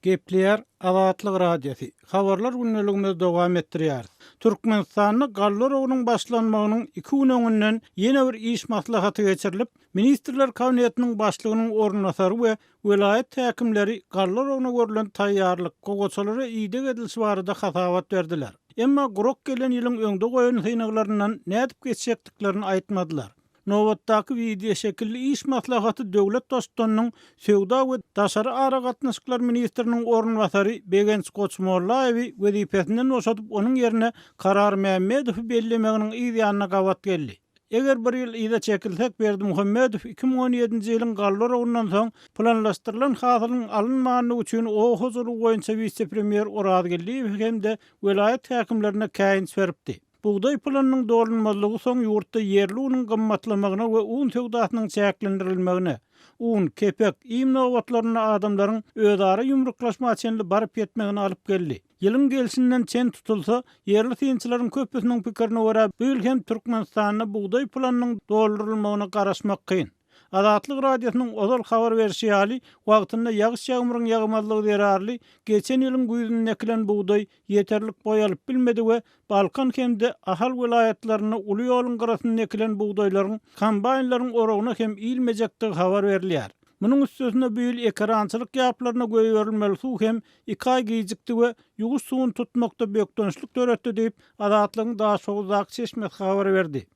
Gepleýär Azatlyk Radiosy, Habarlar gündeligimizi dowam etdirýäris. Türkmenistanda galla oragynyň başlanmagynyň iki gün öňünden ýene bir iş maslahaty geçirilip, Ministrler Kabinetiniň Başlygynyň orunbasary we welaýat häkimleri galla oragyna görlen taýýarlyk, gowaçalara ideg edilişi barada hasabat berdiler. Emma gurak gelen ýylyň öňde goýan synaglaryndan nädip geçjekdiklerini aýtmadylar. Nobatdaky wideoşekilli iş maslahaty döwlet Baştutanynyň söwda we daşary aragatnaşyklar ministriniň orunbasary Begenç Goçmollaýewi wezipesinden boşadyp, onuň ýerine Karar Mämmedowy bellemeginiň yz ýanyna gabat geldi. Eger bir ýyl yza çekilsek, Berdimuhamedow 2017-nji ýylyň galla oragyndan soň planlaşdyrylan hasylyň alynmandygy üçin oba hojalygy boýunça wise-premýer Oraz Geldiýewe hem-de welaýat häkimlerine käýinç beripdi. Bugdaý pylanynyň dolunmazlygy soň ýurtda ýerli unuň gymmatlamagyna we un söwdasynyň çäklendirilmegine, un, kepek, iým nobatlarynda adamlaryň özara ýumruklaşma çenli baryp ýetmegine alyp geldi. Ýylyň gelşinden çen tutulsa, ýerli synçylaryň köpüsiniň pikirine görä, bu ýyl hem Türkmenistanda bugdaý pylanynyň doldurylmagyna garaşmak kyn. Azatlyk Radiosynyň ozal habar berşi ýaly, wagtynda ýagyş-ýagmyryň ýagmazlygy zerarly geçen ýylyň güýzünde ekilen bugdaý ýeterlik boý alyp bilmedi we Balkan hem-de Ahal welaýatlarynda uly ýoluň gyrasynda ekilen bugdaýlaryň kombaýnlaryň oragyna hem ilmejekdigi habar berilýär. Munuň üstesine bu ýyl ekerançylyk ýaplaryna goýberilmeli suw hem iki aý gijikdi we ýuwuş suwuny tutmakda bökdençlik döretdi diýip, Azatlygyň Daşoguzdaky çeşmesi habar berdi.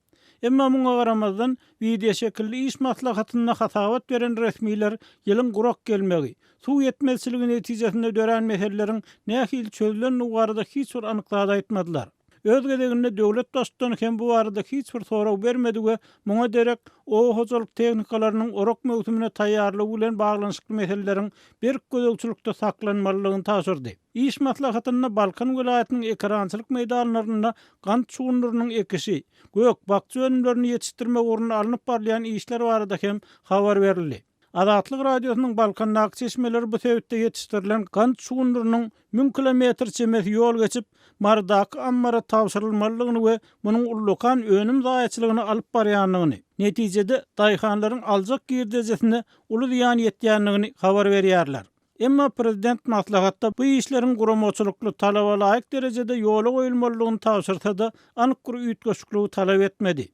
Emma muňa garamazdan, wideoşekilli iş maslahatynda hasabat beren resmiler ýylyň gurak gelmegi, suw ýetmezçiligi netijesinde dörän meseleleriň nähili çözülendigi barada hiç bir anyk zat aýtmadylar. Öz gezeginde döwlet baştutany hem bu barada hiç bir sorag bermedi we muňa derek oba hojalyk tehnikalarynyň orak möwsümine taýýarlygy bilen baglanyşykly meseleleriň berk gözegçilikde saklanmalydygyny tabşyrdy. Iş maslahatynda Balkan welaýatynyň ekerançylyk meýdanlarynda gant şugundyrynyň ekişi, gök, bakja önümlerini ýetişdirmek ugrunda alnyp barylýan işler barada hem habar berildi. Azatlyk Radiosynyň Balkandaky çeşmeleri bu sebitde ýetişdirilen gant şugundyrynyň müň kilometr çemesi ýol geçip, Marydaky ammara tabşyrylmalydygyny we munuň ullakan önüm zaýaçylygyna alyp barýandygyny, netijede, daýhanlaryň aljak girdejisine uly zyýan ýetýändigini habar berýärler. Emma prezident maslahatda bu işleriň guramaçylykly, talaba laýyk derejede ýola goýulmalydygyny tabşyrsa-da, anyk bir üýtgeşikligi talap etmedi.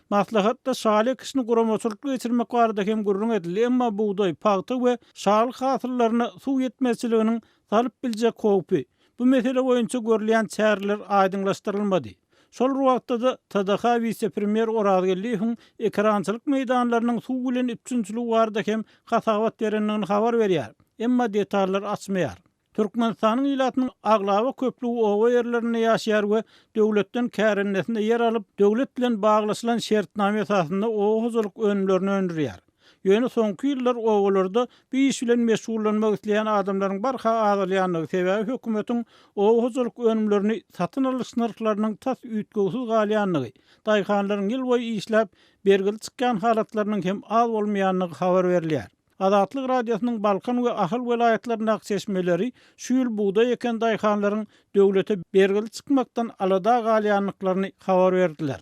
Maslahatda şaly ekişini guramaçylykly geçirmek barada hem gürrüň edildi, emma bugdaý, pagta we şaly hasyllaryna suw ýetmezçiliginiň salyp biljek howpy, bu mesele boýunça görülýän çäreler aýdyňlaşdyrylmady. Şol bir wagtda-da, TDH wise-premýer Orazgeldiýewiň ekerançylyk meýdanlarynyň suw bilen üpjünçiligi barada hem hasabat berendigini habar berýär, emma detallary açmaýar. Türkmenistanyň ilatynyň aglaba köplügi oba ýerlerinde ýaşaýar we döwletden kärendesine ýer alyp, döwlet bilen baglaşylan şertnama esasynda oba hojalyk önümlerini öndürýär. Ýöne soňky ýyllar obalarda bu iş bilen meşgullanmak isleýän adamlaryň barha azalýandygy, sebäbi hökümetiň oba hojalyk önümlerini satyn alyş nyrhlarynyň tas üýtgewsiz galýandygy, daýhanlaryň ýylboýy işläp, bergili çykýan halatlarynyň hem az bolmaýandygy habar berilýär. Azatlyk Radiosynyň Balkan we Ahal welaýatlaryndaky çeşmeleri şu ýyl bugdaý eken daýhanlaryň döwlete bergili çykmakdan alada galýandyklaryny habar berdiler.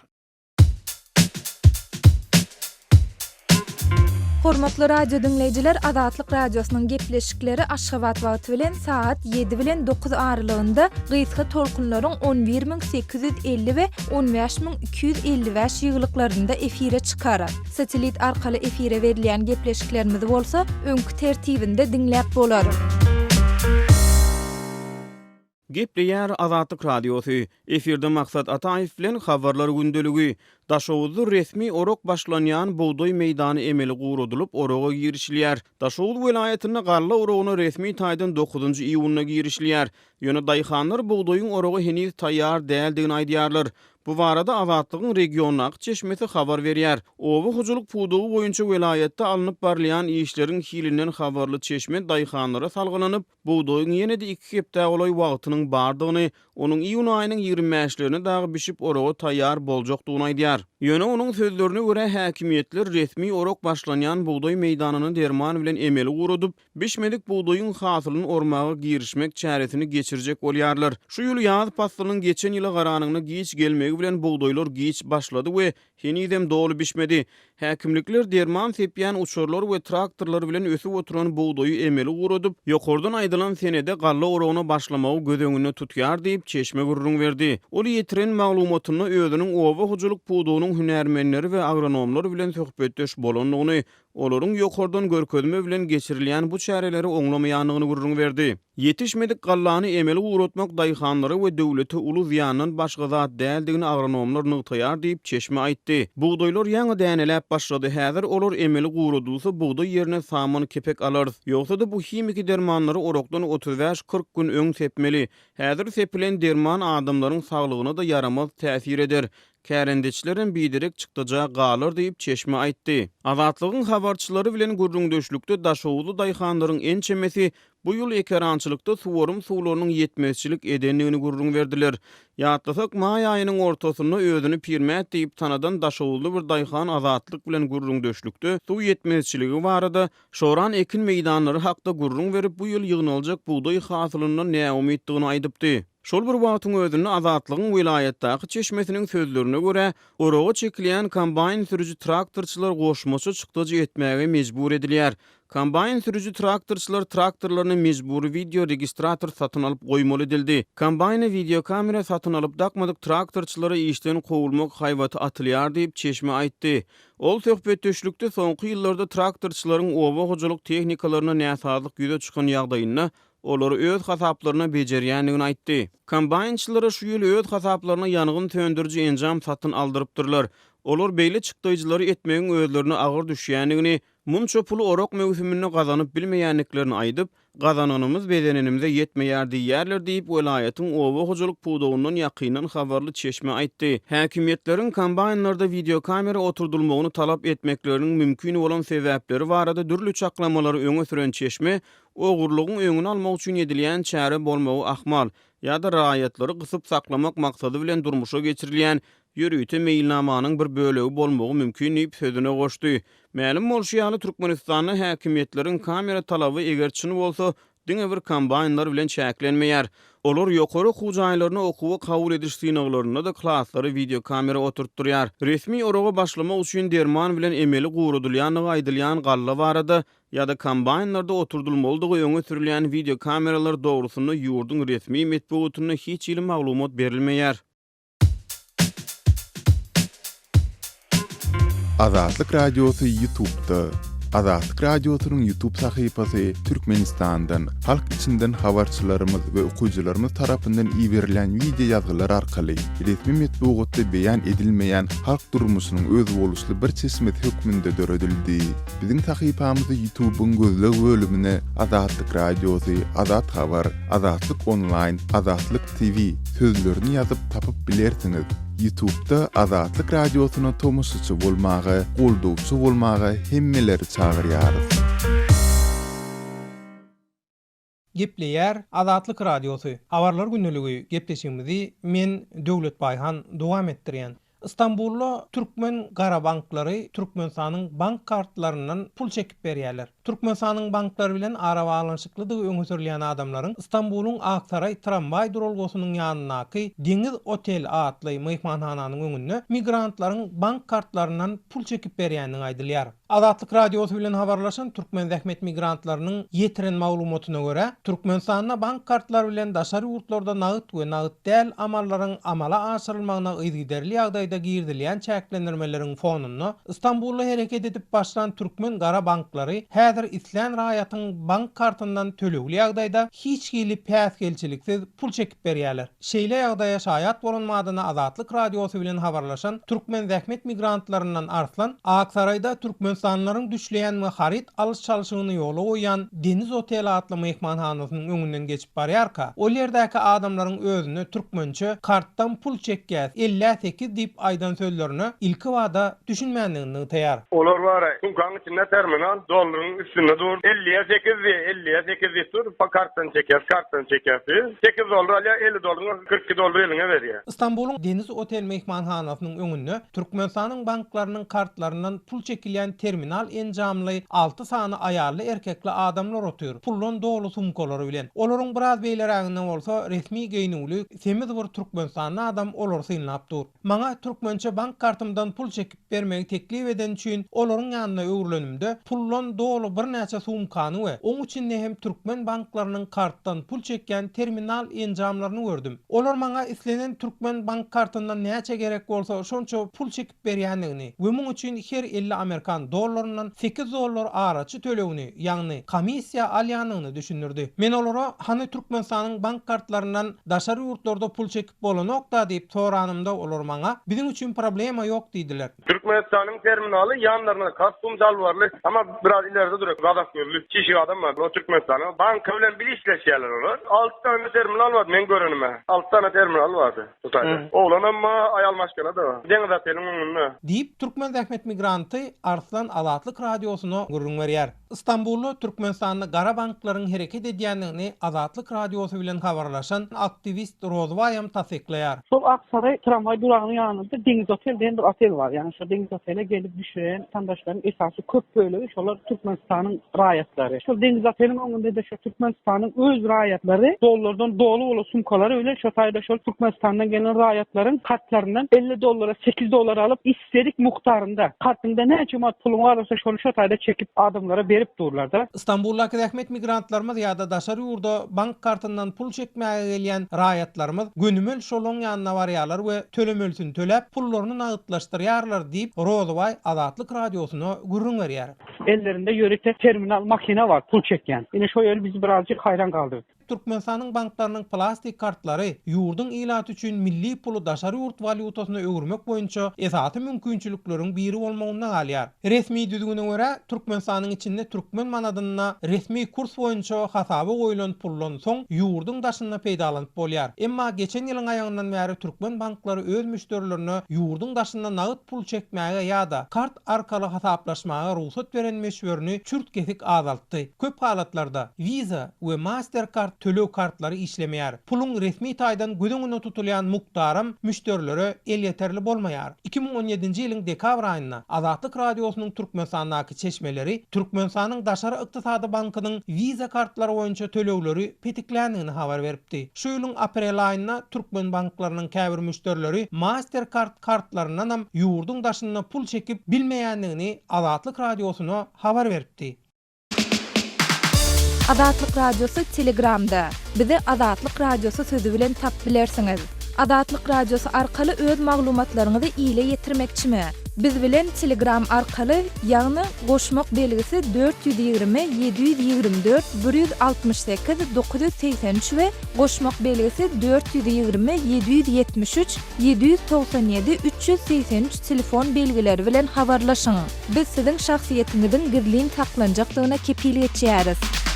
Hormatly radio diňleýjiler Azatlyk Radiosynyň gepleşikleri Aşgabat wagty bilen sagat 7 bilen 9 aralygynda gysga tolkunlaryň 11850 we 15255 ýygylyklarynda efire çykar. Satellit arkaly efire berilýän gepleşiklerimizi bolsa öňki tertibinde diňläp bolar. Gepleýär Azatlyk Radiosy, Efirde Maksat Ataýew bilen Habarlar gündeligi. Daşoguzda resmi orak başlanýan bugdaý meýdany emeli guradylyp, oraga girişilýär. Daşoguz welaýatynda galla oragyna resmi taýdan dokuzynjy iýunda girişilýär. Ýöne daýhanlar bugdaýyň oraga heniz taýýar däldigini aýdýarlar. Bu barada Azatlygyň regiondaky çeşmesi habar berýär. Oba hojalyk pudagy boýunça welaýatda alnyp barylýan işleriň hilinden habarly çeşme daýhanlara salgylanyp, Bugdaýyň ýene-de iki hepdä golaý wagtynyň bardygyny, onuň iýun aýynyň 25 bäşlerine dagy bişip oraga taýýar boljakdygyny aýdýar. Ýöne onuň sözlerine görä, häkimiýetler resmi orak başlanýan bugdaý meýdanyny derman bilen emeli guradyp, bişmedik bugdaýyň hasylyny ormaga girişmek çäresini geçirjek bolýarlar. Şu ýyl ýaz paslynyň geçen ýyla garanyňda giç gelmegi. ýetmezçiligi bilen bugdaýlar giç başlady we henizem doly bişmedi. Häkimlikler derman sepýän uçarlar we traktorlar bilen ösüp oturan bugdaýy emeli guradyp, ýokardan aýdylan senede galla oragyna başlamagy göz öňünde tutýar diýip, çeşme gürrüň berdi. Ol ýetiren maglumatynda özüniň oba hojalyk pudagynyň hünärmenleri we agronomlar bilen söhbetdeş bolandygyny, olaryň ýokardan görkezme bilen geçirilýän bu çäreleri oňlamaýandygyny gürrüň berdi. Ýetişmedik gallany emeli guratmak daýhanlara we döwlete uly zyýandan başga zat däldigini agronomlar nygtaýar diýip, çeşme aýtdy. Bugdaýlar ýaňy däneläp başlady, häzir olar emeli guradylsa, bugdaý ýerine saman kepek alarys. Ýogsa-da bu himiki dermanlary orakdan 35-40 gün öň sepmeli. Häzir sepilen derman adamlaryň saglygyna-da ýaramaz täsir eder. Kärendeçilerem biderek çykdaja galar diýip, çeşme aýtdy. Azatlygyň habarçylary bilen gürrüňdeşlikde daşoguzly daýhanlaryň ençemesi bu ýyl ekerançylykda suwarym suwlarynyň ýetmezçilik edendigini gürrüň berdiler. Ýatlasak, maý aýynyň ortasynda özüni Pirmät diýip tanadan daşoguzly bir daýhan Azatlyk bilen gürrüňdeşlikde suw ýetmezçiligi barada Şoran ekin meýdanlary hakda gürrüň berip, bu ýyl ýygnaljak bugdaý hasylyndan näumytdygyny aýdypdy. Şol bir wagtyň özünde Azatlygyň welaýatdaky çeşmesiniň sözlerine görä, oraga çekilýän kombaýn sürüji traktorçylar goşmaça çykdajy etmäge mejbur edilýär. Kombaýn sürüji traktorçylar traktorlaryna mejbury wideo registrator satyn alyp goýmaly edildi. Kombaýna wideokamera satyn alyp dakmadyk traktorçylara işden kowulmak haýbaty atylýar diýip, çeşme aýtdy. Ol söhbetdeşlikde soňky ýyllarda traktorçylaryň oba hojalyk tehnikalaryna näsazlyk ýüze çykan ýagdaýynda olary öz hasaplaryna bejerýändigini aýtdy. Kombaýnçylara şu ýyl öz hasaplaryna ýangyn söndüriji enjam satyn aldyrypdyrlar. Olar beýle çykdaýjylary etmegiň özlerine agyr düşýändigini, munça puly orak möwsüminde gazanyp bilmeýändiklerini aýdyp, Gazananymyz bezenenimize ýetmeýär diýýärler diýip, welaýatyň oba hojalyk pudagyndan ýakyndan habarly çeşme aýtdy. Häkimiýetleriň kombaýnlarda wideokamera oturdylmagyny talap etmekleriniň mümkin bolan sebäpleri barada dürli çaklamalary öňe süren çeşme ogurlygyň öňüni almak üçin edilýän çäre bolmagy ahmal ýa-da raýatlary gysyp saklamak maksady bilen durmuşa geçirilýän ýörite meýilnamanyň bir bölegi bolmagy mümkin diýip, sözüne goşdy. Mälim bolşy ýaly, Türkmenistanda häkimiýetleriň kamera talaby, eger çyn bolsa, diňe bir kombaýnlar bilen çäklenmeýär. Olar ýokary okuw jaýlaryna okuwa kabul ediş synaglarynda-da klaslara wideokamera oturtdyrýar. Resmi oraga başlamak üçin derman bilen emeli guradylýandygy aýdylýan galla barada ýa-da kombaýnlarda oturdylmalydygy öňe sürülýän wideokameralar dogrusynda ýurduň resmi metbugatynda hiç hili maglumat berilmeýär. Azatlyk Radiosy Ýutubda. Azatlyk Radiosynyň Ýutub sahypasy Türkmenistandan, halk içinden habarçylarymyz we okyjylarymyz tarapyndan iberilýän wideo ýazgylar arkaly resmi metbugatda beýan edilmeýän halk durmuşynyň özboluşly bir çeşmesi hökmünde döredildi. Biziň sahypamyzy Ýutubyň gözleg bölümine Azatlyk Radiosy, Azat Habar, Azatlyk Onlaýn, Azatlyk TV sözlerini ýazyp tapyp bilersiňiz. Ýutubda Azatlyk Radiosyna tomaşaçy bolmaga, goldawçy bolmaga hemmeleri çagyrýarys. Gepleýär Azatlyk Radiosy, Habarlar gündeligi gepleşigimizi men Döwlet Baýhan dowam etdirýän. Stambulda türkmen gara banklary Türkmenistanyň bank kartlaryndan pul çekip berýärler. Türkmenistanyň banklary bilen arabaglanyşyklydygy öňe sürülýän adamlaryň Stambulyň Aksaraý tramwaý duralgasynyň ýanyndaky Deňiz otel atly myhmanhananyň öňünde migrantlaryň bank kartlaryndan pul çekip berýändigi aýdylýar. Azatlyk Radiosy bilen habarlaşan türkmen zähmet migrantlarynyň ýetiren maglumatyna görä, Türkmenistanda bank kartlary bilen daşary ýurtlarda nagt we nagt däl amallaryň amala aşyrylmagyna yzygiderli ýagdaýda girizilýän çäklendirmeleriň fonunda, Stambulda hereket edip başlan türkmen gara banklary häzir islän raýatyň bank kartyndan tölegli ýagdaýda hiç hili päsgelçiliksiz pul çekip berýärler. Şeýle ýagdaýa şaýat bolan madyna Azatlyk Radiosy bilen habarlaşan türkmen zähmet migrantlaryndan Arslan, Aksaraýda türkmenistanlylaryň düşleýän we haryt alyş-çalşygyny ýola goýýan Deniz otel atly myhmanhanasynyň öňünden geçip barýarka, ol ýerdäki adamlaryň özüne türkmençe kartdan pul çekýäs, ellä sekiz diýip aýdan sözlerine ilkibada düşünmändigini nygtaýar. Olar bar-a, sumkaň içinde terminal, dollaryň üstünde dur. Elliýe sekiz diýýär, elliýe sekiz diýip dur, kartdan çekýäs, kartdan çekýäs diýip. Sekiz dollar alýar, 50 dollaryň 42 dollar eliňe berýär. Stambulyň Deniz otel myhmanhanasynyň öňünde Türkmenistanyň banklarynyň kartlaryndan pul çekilýän. terminal enjamly alty sany aýally-erkekli adamlar otyr, puldan doly sumkalary bilen. Olaryň biraz beýleräginde bolsa resmi geýnüwli, semiz bir türkmenistanly adam olary synlap dur. Maňa türkmençe bank kartymdan pul çekip bermegi teklip edeni üçin olaryň ýanyna öwrülenimde, puldan doly birnäçe sumkany we oň içinde hem türkmen banklarynyň kartdan pul çekýän terminal enjamlaryny gördüm. Olar maňa islenen türkmen bank kartyndan näçe gerek bolsa şonça pul çekip berýändigini we muň üçin her 50 amerikan dollaryndan sekiz dollar araçy tölegini, ýagny komissiýa alýandygyny düşündirdi. Men olara hany Türkmenistanyň bank kartlaryndan daşary ýurtlarda pul çekip bolanok-da diýip soranymda olar maňa, Biziň üçin problema ýok diýdiler. Türkmenistanyň terminaly ýanlarynda kostum jalbarly ama biraz ileride duran gazak gözli çişik adam bar. Olar Türkmenistanyň banky bilen bile işleşýärler olar. Alty sany terminal bardy meň görenime. Alty sany terminal bardy. Şu taýda. Oglanam bar, aýal maşgala-da bar. Deňiz oteliň öňünde. Diýip, türkmen zähmet migranty Arslan Azatlyk Radiosyna gürrüň berýär. Stambulda Türkmenistanda gara banklaryň hereket edýändigini Azatlyk Radiosy bilen habarlaşan aktiwist Rozbaýam tassyklaýar. Şol Aksaray tramwaý duragynyň ýanynda Deňiz otel diýen bir otel bar. Ýagny şo Deňiz otele gelip düşen watandaşlaryň esasy köp bölegi şolar Türkmenistanyň raýatlary. Şol Deňiz oteliň öňünde-de şo Türkmenistanyň öz raýatlary dollardan doly bolan sumkalary bilen şo taýda şol Türkmenistandan gelen raýatlaryň kartlaryndan 50 dollara 8 dollar alyp isledik mukdarynda kartyňda näçe manat puluň bar bolsa şony şo taýda çekip adamlara berip durlarda. Stambuldaky zähmet migrantlarymyz ýa-da daşary ýurda bank kartyndan pul çekmäge gelýän raýatlarymyz gönümel şolaň ýanyna barýarlar we tölemelisini töläp pullaryny nagytlaşdyrýarlar diýip Rozybaý Azatlyk Radiosyna gürrüň berýär. Ellerinde ýörite terminal makina bar pul çekýän. Ine şo ýeri bizi birazjyk haýran galdyrdy. Türkmenistanyň banklarynyň plastik kartlary ýurduň ilaty üçin milli puly daşary ýurt walýutasyna öwürmek boýunça esasy mümkinçilikleriň biri bolmagynda galýar. Resmi düzgüne görä, Türkmenistanyň içinde türkmen manadynda resmi kurs boýunça hasaba goýlan puldan soň ýurduň daşynda peýdalanyp bolýar. Emma geçen ýylyň aýagyndan bäri türkmen banklary öz müşderilerine ýurduň daşynda nagt pul çekmäge ýa-da kart arkaly hasaplaşmaga rugsat beren möçberini çürt-kesik azaltdy. Köp halatlarda Visa we Mastercard töleg kartlary işlemeýär. Puluň resmi taýdan göz öňünde tutulýan mukdaram müşderilere elýeterli bolmaýar. 2017-nji ýylyň dekabr aýynda Azatlyk Radiosynyň Türkmenistandaky çeşmeleri Türkmenistanyň Daşary ykdysady bankynyň Visa kartlary boýunça tölegleri petikländigini habar beripdi. Şu ýylyň aprel aýynda türkmen banklarynyň käbir müşderileri Mastercard kartlaryndanam ýurduň daşynda pul çekip bilmeýändigini Azatlyk Radiosyna habar beripdi. Azatlyk Radiosy Telegramda. Bizi Azatlyk Radiosy sözi bilen tap bilersiňiz. Azatlyk Radiosy arkaly öz maglumatlaryňyzy ile ýetirmekçimi? Biz bilen Telegram arkaly, ýagny goşmak belgisi 420 724 168 983 we goşmak belgisi 420 773 797 383 telefon belgileri bilen habarlaşyň. Biz siziň şahsyýetiňiziň gizlin saklanjakdygyna kepil geçýäris.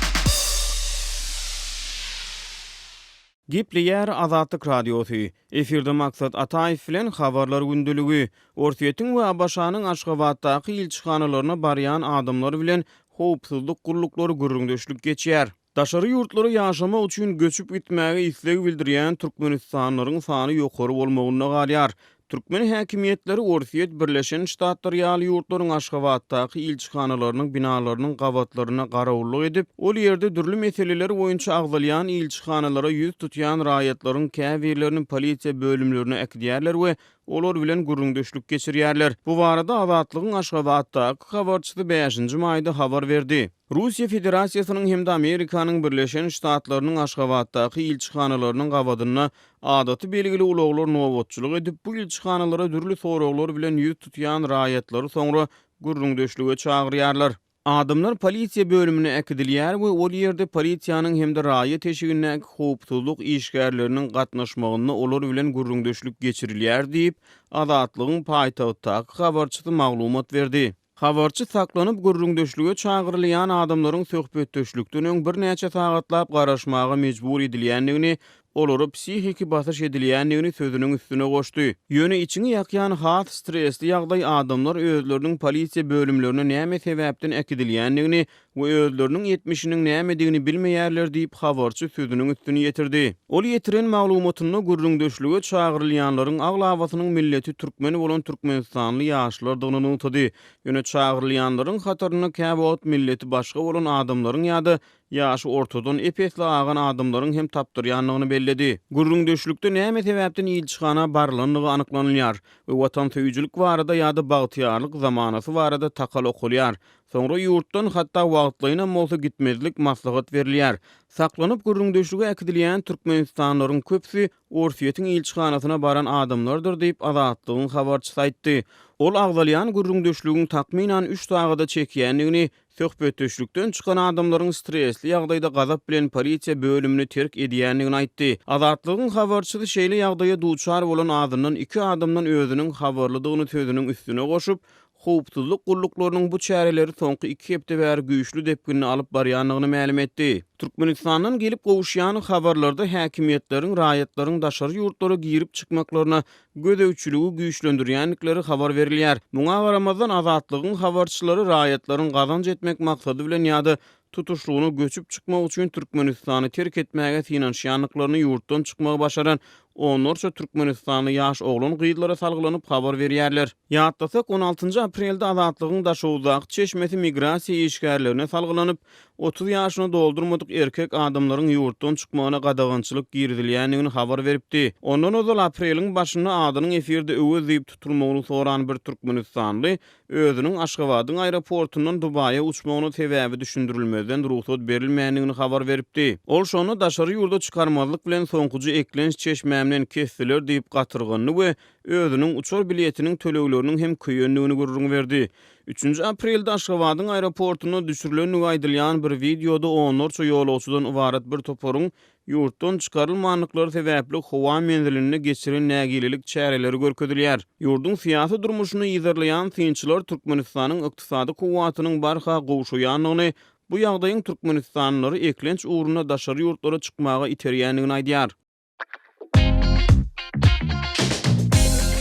Gepleýär Azatlyk Radiosy. Efirde Maksat Ataýew bilen Habarlar gündeligi. Orsýetiň we ABŞ-nyň Aşgabatdaky ilçihanalaryna barýan adamlar bilen howpsuzlyk gulluklary gürrüňdeşlik geçýär. Daşary ýurtlara ýaşamak üçin göçüp gitmäge isleg bildirýän türkmenistanlylaryň sany ýokary bolmagynda galýar. Türkmen häkimiýetleri Orsýet, Birleşen Ştatlar ýaly ýurtlaryň Aşgabatdaky ilçihanalarynyň binalarynyň gabatlarynda garawullyk edip, ol ýerde dürli meseleler boýunça agzalýan ilçihanalara ýüz tutýan raýatlaryň käbirlerini polisiýa bölümlerine äkidýärler we olar bilen gürrüňdeşlik geçirýärler. Bu barada Azatlygyň Aşgabatdaky habarçysy bäşinji maýda habar berdi. Russiýa Federasiýasynyň hem-de Amerikanyň Birleşen Ştatlarynyň Aşgabatdaky ilçihanalarynyň gabadynda adaty belgili ulaglar nobatçylyk edip, bu ilçihanalara dürli soraglar bilen ýüz tutýan raýatlary soňra gürrüňdeşlige çagyrýarlar. Adamlar polisiýa bölümine äkidilýär we ol ýerde polisiýanyň hem-de raýat eşigindäki howpsuzlyk işgärleriniň gatnaşmagynda olar bilen gürrüňdeşlik geçirilýär diýip, Azatlygyň paýtagtdaky habarçysy maglumat berdi. Habarçy saklanyp gürrüňdeşlige çagyrylýan adamlaryň söhbetdeşlikden öň birnäçe sagatlap garaşmaga mejbur edilýändigini, Olara psihiki basyş edilýändigini sözüniň üstüne goşdy. Ýöne içiňi ýakýan has stresli ýagdaý adamlar özleriniň polisiýa bölümlerine näme sebäpden äkidilýändigini we özleriniň etmişiniň nämedigini bilmeýärler diýip, habarçy sözüniň üstüni ýetirdi. Ol ýetiren maglumatynda gürrüňdeşlige çagyrylýanlaryň aglabasynyň milleti türkmen bolan türkmenistanly ýaşlardygyny nygtady. Ýöne çagyrylýanlaryň hatarynda käwagt milleti başga bolan adamlaryň ýa-da ýaşy ortadan ep-esli agan adamlaryň hem tapdyrýandygyny belledi. Gürrüňdeşlikde näme sebäpden ilçihana barylandygy anyklanylýar we watansöýüjilik barada ýa-da bagtyýarlyk zamanasy barada takal okalýar. Soňra ýurtdan hatda wagtlaýynam bolsa gitmezlik maslahat berilýär. Saklanyp gürrüňdeşlige äkidilýän türkmenistanlylaryň köpüsi Orsýetiň ilçihanasyna baran adamlardyr diýip, Azatlygyň habarçysy aýtdy. Ol agzalýan gürrüňdeşligiň takmynan üç sagada çekýändigini, söhbetdeşlikden çykan adamlaryň stresli ýagdaýda gazap bilen polisiýa bölümini terk edýändigini aýtdy. Azatlygyň habarçysy şeýle ýagdaýa duçar bolan azyndan iki adamdan özüniň habarlydygyny sözüniň üstüne goşup, howpsuzlyk gulluklarynyň bu çäreleri soňky iki hepde bäri güýçli depginde alyp barýandygyny mälim etdi. Türkmenistandan gelip gowuşýan habarlarda häkimiýetleriň raýatlaryň daşary ýurtlara girip-çykmaklaryna gözegçiligi güýçlendirýändikleri habar berilýär. Muňa garamazdan, Azatlygyň habarçylary raýatlaryň gazanç etmek maksady bilen ýa-da tutuşlygyna göçüp çykmak üçin Türkmenistany terk etmäge synanyşýandyklaryny ýurtdan çykmagy başaran onlarça türkmenistanly ýaş oglan-gyzlara salgylanyp habar berýärler. Ýatlasak, on altynjy aprelde Azatlygyň Daşoguzdaky çeşmesi migrasiýa işgärlerine salgylanyp, 30 ýaşyny doldurmadyk erkek adamlaryň ýurtdan çykmagyna gadagançylyk girizilýändigini habar beripdi. Ondan ozal apreliň başynda adynyň efirde Öwez diýip tutulmagyny soran bir türkmenistanly özüniň Aşgabadyň aeroportundan Dubaýa uçmagyna sebäbi düşündirilmezden rugsat berilmändigini habar beripdi. Ol şonda daşary ýurda çykarmazlyk bilen soňkuja eklenç çeşmämden kesdiler diýip gatyrgandy we özüniň uçar biletiniň tölegleriniň hem köýendigini gürrüň berdi. Üçünji aprelde Aşgabadyň aeroportunda düşürilendigi aýdylýan bir wideoda onlarça ýolagçydan ybarat bir toparyň ýurtdan çykarylmandyklary sebäpli howa menzilinde geçiren nägilelik çäreleri görkezilýär. Ýurduň syýasy durmuşyny yzarlaýan synçylar Türkmenistanyň ykdysady kuwwatynyň barha gowşaýandygyny, bu ýagdaýyň türkmenistanlylary eklenç ugrunda daşary ýurtlara çykmaga iterýändigini aýdýar.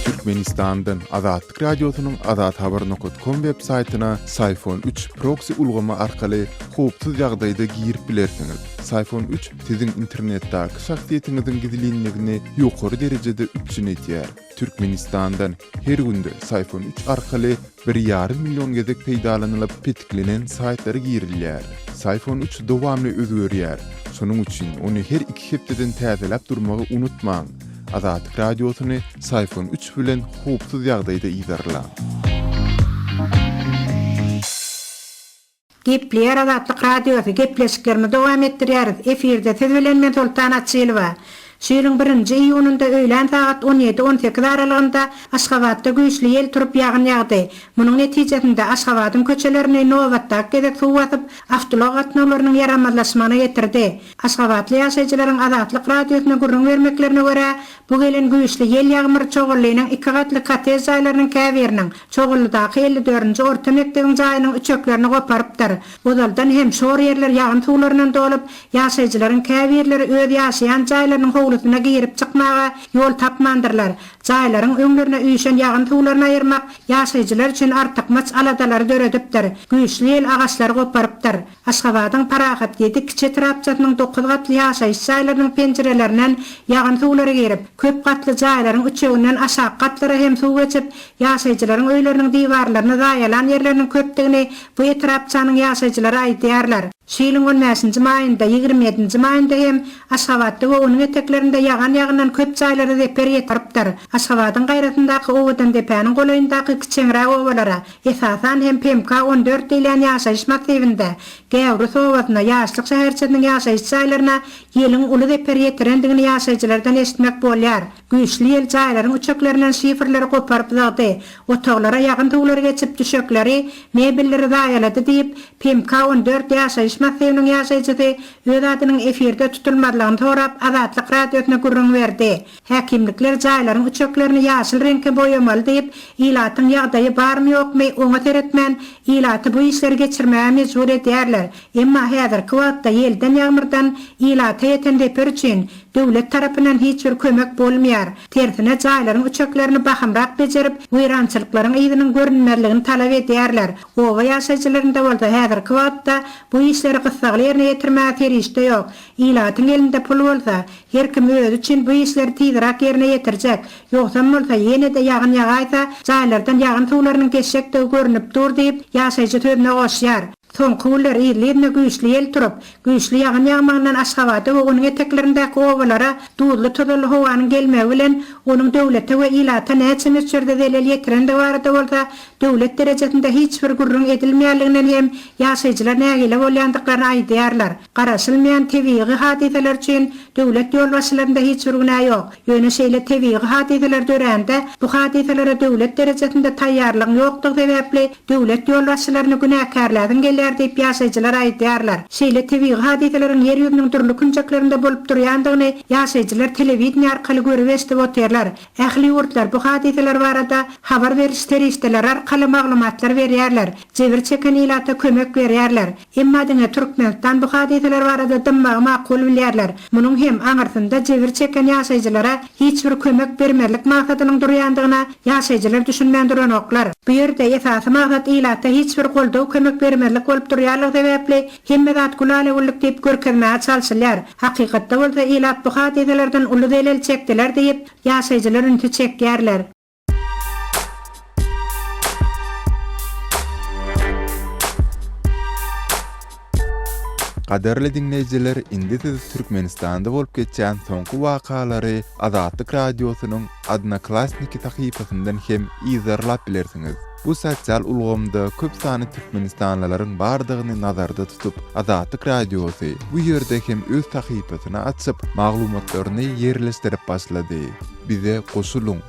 Türkmenistandan Azatlyk Radiosynyň azathabar nokat kom web saýtyna Syfon üç proksi ulgamy arkaly howpsuz ýagdaýda girip bilersiňiz. Syfon üç siziň internetdäki şahsyýetiňiziň gizlinligini ýokary derejede üpjün edýär. Türkmenistandan her günde Syfon üç arkaly bir ýarym million gezek peýdalanylyp petiklenen saýtlara girilýär. Syfon üç dowamly özgerýär. Şonuň üçin ony her iki hepdeden täzeläp durmagy unutmaň. Azatlyk Radiosyny Syfon üç bilen howpsuz ýagdaýda yzarlaň. Gepleýär Azatlyk Radiosy, gepleşiklerimizi dowam etdirýäris. Efirde siz bilen men Soltan Açylowa. Şu ýylyň birinji iýunynda öýlän sagat 17, 18 aralygynda Aşgabatda güýçli ýel turup ýagyn ýagdy. Munuň netijesinde Aşgabadyň köçelerini nobatdaky gezek suw basyp, awtoulag gatnawlarynyň ýaramazlaşmagyna getirdi. Aşgabatly ýaşaýjylaryň Azatlyk Radiosyna gürrüň bermeklerine görä, bu gelen güýçli ýel-ýagmyr Çoganlynyň iki gatly kottej jaýlarynyň käbiriniň, Çoganlydaky 54-nji orta mekdebiň jaýynyň üçeklerini goparypdyr. Ozaldan hem şor ýerler ýagyn suwlaryndan dolup, ýaşaýjylaryň käbirleri öz ýaşaýan jaýlarynyň howlusyna girip-çykmaga ýol tapmandyrlar. Jaýlaryň öňlerine üýşen ýagyn suwlaryny aýyrmak ýaşaýjylar üçin artykmaç aladalary döredipdir. Güýçli ýel agaçlary goparypdyr. Aşgabadyň Parahat ýedi kiçi etrapçasynyň dokuz gatly ýaşaýyş jaýlarynyň penjirelerinden ýagyn suwlary girip, köp gatly jaýlaryň üçeginden aşaky gatlara hem suw geçip, ýaşaýjylaryň öýleriniň diwarlaryny zaýalan ýerleriniň köpdügini bu etrapçanyň ýaşaýjylary aýdýarlar. Şu ýylyň on bäşinji maýynda, 20 ýedinji maýynda hem Aşgabatda we onuň eteklerinde ýagan ýagyndan köp jaýlara zeper ýetiripdir. Aşgabadyň gaýrasyndaky Owadandepäniň golaýyndaky kiçeňräk obalara, Esasan hem PMK 14 diýilýän ýaşaýyş massiwinde, Gäwris obasynda, Ýaşlyk şäherçesiniň ýaşaýyş jaýlaryna ýeliň uly zeper ýetirendigini ýaşaýjylardan eşitmek bolýar. Güýçli ýel jaýlaryň üçeklerinden şifrleri goparyp zyňdy, otaglara ýagyn suwlary geçip, düşekleri, mebelleri zaýalady diýip, PMK 14 ýaşaýyş. massiwiniň ýaşaýjysy öz adynyň efirde tutulmazlygyny sorap, Azatlyk Radiosyna gürrüň berdi. Häkimlikler jaýlaryň üçeklerini ýaşyl reňke boýamaly diýip, ilatyň ýagdaýy barmy-ýokmy, oňa seretmän, ilaty bu işleri geçirmäge mejbur edýärler. Emma häzirki wagtda ýelden-ýagmyrdan ilata ýeten zeper üçin döwlet tarapyndan hiç bir kömek bolmaýar. Tersine, jaýlaryň üçeklerini bahymrak bejerip, weýrançylyklaryň yzynyň görünmezligini talap edýärler. Oba ýaşaýjylarynda bolsa häzirki wagtda bu işleri gyssagly ýerine ýetirmäge serişde ýok. Ilatyň elinde pul bolsa, her kim özi üçin bu işleri tizräk ýerine ýetirjek. Ýogsam bolsa, ýene-de ýagyn ýagaýsa, jaýlardan ýagyn suwlarynyň geçjekdigi görnüp dur diýip, ýaşaýjy sözüne goşýar. Soňky günler yzly-yzyna güýçli ýel turup, güýçli ýagyn ýagmagyndan Aşgabada we onuň eteklerindäki obalara duzly-tozanly howanyň gelmegi bilen onuň döwlete we ilata näçe möçberde zelel ýetirendigi barada bolsa döwlet derejesinde hiç bir gürrüň edilmeýänliginden hem ýaşaýjylar nägile bolýandyklaryny aýdýarlar. Garaşylmaýan tebigy hadysalar üçin döwlet ýolbaşçylarynda hiç bir günä ýok. Ýöne şeýle tebigy hadysalar dörände, bu hadysalara döwlet derejesinde taýýarlygyň ýokdugy sebäpli döwlet ýolbaşçylaryny günäkärläsiň gelýär diýip ýaşaýjylar aýdýarlar. Şeýle tebigy hadysalaryň ýer ýüzüniň dürli künjeklerinde bolup durýandygyny ýaşaýjylar telewideniýe arkaly görüp-eşidip otyrlar. Ähli ýurtlar bu hadysalar barada habar beriş serişdeleri arkaly maglumatlar berýärler, jebir çeken ilata kömek berýärler. Emma diňe Türkmenistan bu hadysalar barada dymmagy makul bilýärler. Munuň hem aňyrsynda jebir çeken ýaşaýjylara hiç bir kömek bermezlik maksadynyň durýandygyna ýaşaýjylar düşünmän duranoklar. Bu ýerde esasy maksat ilata hiç bir goldaw-kömek bermezlik bolup durýanlygy sebäpli hemme zat gülala-güllük diýip görkezmäge çalşylýar. Hakykatda bolsa ilat bu hadysalardan uly zelel çekdiler diýip, ýaşaýjylar ünsi çekýärler. Gadyrly diňleýjiler indi siz Türkmenistanda bolup geçýän soňky wakalary Azatlyk Radiosynyň Odnoklassniki sahypasyndan hem yzarlap bilersiňiz. Bu sosial ulgamda köp sanly türkmenistanlylaryň bardygyny nazarda tutup, Azatlyk Radiosy bu ýerde hem öz sahypasyny açyp, maglumatlaryny ýerleşdirip başlady. Bize goşulyň!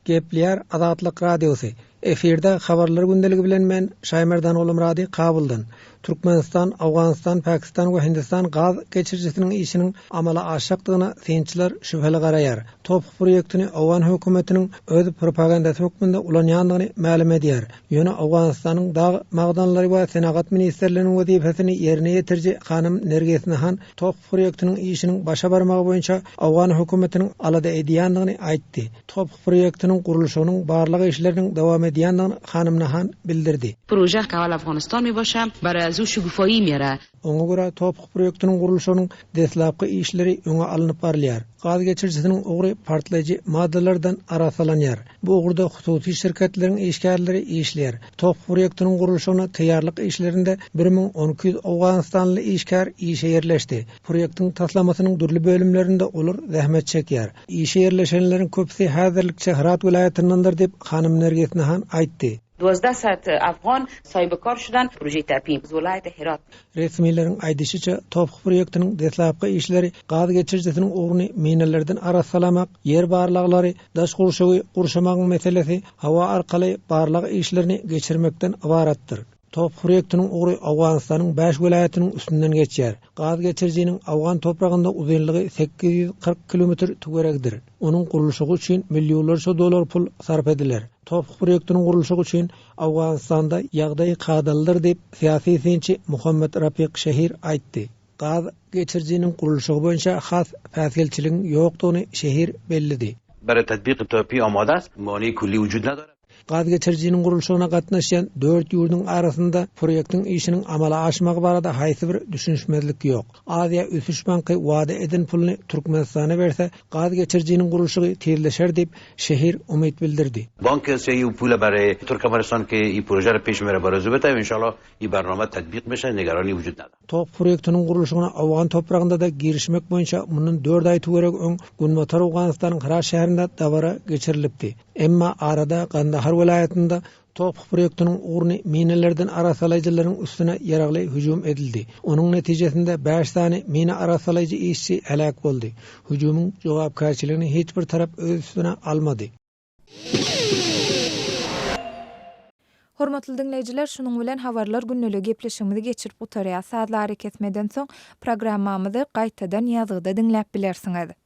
Gepleýär Azatlyk Radiosy. Efirde Habarlar gündeligi bilen men, Şaýmerdan Gulumyrady, Kabuldan. Türkmenistan, Owganystan, Pakistan we Hindistan gaz geçirijisiniň işiniň amala aşjakdygyna synçylar şübheli garaýar. TOPH proýektini owgan hökümetiniň öz propagandasy hökmünde ulanýandygyny mälim edýär. Ýöne Owganystanyň Dag magdanlary we senagat ministrliginiň wezipesini ýerine ýetiriji hanym Nergis Nahan TOPH proýektiniň işiniň başa barmagy boýunça owgan hökümetiniň alada edýändigini aýtdy. TOPH proýektiniň gurluşygynyň barlag işleriniň dowam edýändigini hanym Nahan bildirdi. پروژه که اول افغانستان می باشه برای از او شگوفایی میاره. Oňa görä, TOPH proýektiniň gurluşygynyň deslapky işleri öňe alnyp barylýar. Gaz geçirijisiniň ugry partlaýjy maddalardan arassalanýar. Bu ugurda hususy şirketleriň işgärleri işleýär. TOPH proýektiniň gurluşygyna taýýarlyk işlerinde 1200 owganystanly işgär işe ýerleşdi. Proýektiň taslamasynyň dürli bölümlerinde olar zähmet çekýär. Işe ýerleşenleriň köpüsi häzirlikçe Hyrat welaýatyndandyr diýip, hanym Nergis Nahan aýtdy. Duazdah sed afgan sahibi kar şudan proje Tapî z wilayeti Herat. Resmileriň aýdyşyça, TOPH proýektiniň deslapky işleri gaz geçirijisiniň ugruny minalardan arassalamak, ýer barlaglary, daş gurşawy gurşamagyň meselesi, howa arkaly barlag işlerini geçirmekden ybaratdyr. TOPH proýektiniň ugry Owganystanyň bäş welaýatynyň üstünden geçýär. Gaz geçirijiniň owgan topragynda uzynlygy 840 kilometr töweregidir. Onuň gurluşygy üçin millionlarça dollar pul sarp ediler. TOPH proýektiniň gurluşygy üçin Owganystanda ýagdaý kadalydyr diýip, syýasy synçy Muhammet Rapik Şehir aýtdy. Gaz geçirijiniň gurluşygy boýunça has päsgelçiligiň ýokdugyny Şehir belledi. Bere tetbik TOP amade است, mani kulli vücud nedare. Gaz geçirijiniň gurluşygyna gatnaşýan dört ýurduň arasynda proýektiň işiniň amala aşmagy barada haýsy bir düşünişmezlik ýok. Aziýa ösüş banky wada eden puluny Türkmenistana berse, gaz geçirijiniň gurluşygy tizleşer diýip, Şehir umyt bildirdi. Bank Asiyayi u pule bere Turkmenistan ke i proje re peş mere bare zu bete inşallah i bername tetbik beşe nigerani vücud nedare. TOPH proýektiniň gurluşygyna owgan topragynda-da girişmek boýunça mundan dört aý töweregi öň Günbatar Owganystanyň Hyrat şäherinde dabara geçirilipdi. Emma arada Gandahar welaýatynda TOPH proýektiniň ugruny minalardan arassalaýjylaryň üstüne ýaragly hüjüm edildi. Onuň netijesinde bäş sany mina arassalaýjy işçi heläk boldy. Hüjümiň jogapkärçiligini hiç bir tarap öz üstüne almady. Hormatly diňleýjiler, şunuň bilen Habarlar gündeligi gepleşigimizi geçirip gutarýas. Sazly arakesmeden soň programmamyzy gaýtadan ýazgyda diňläp bilersiňiz.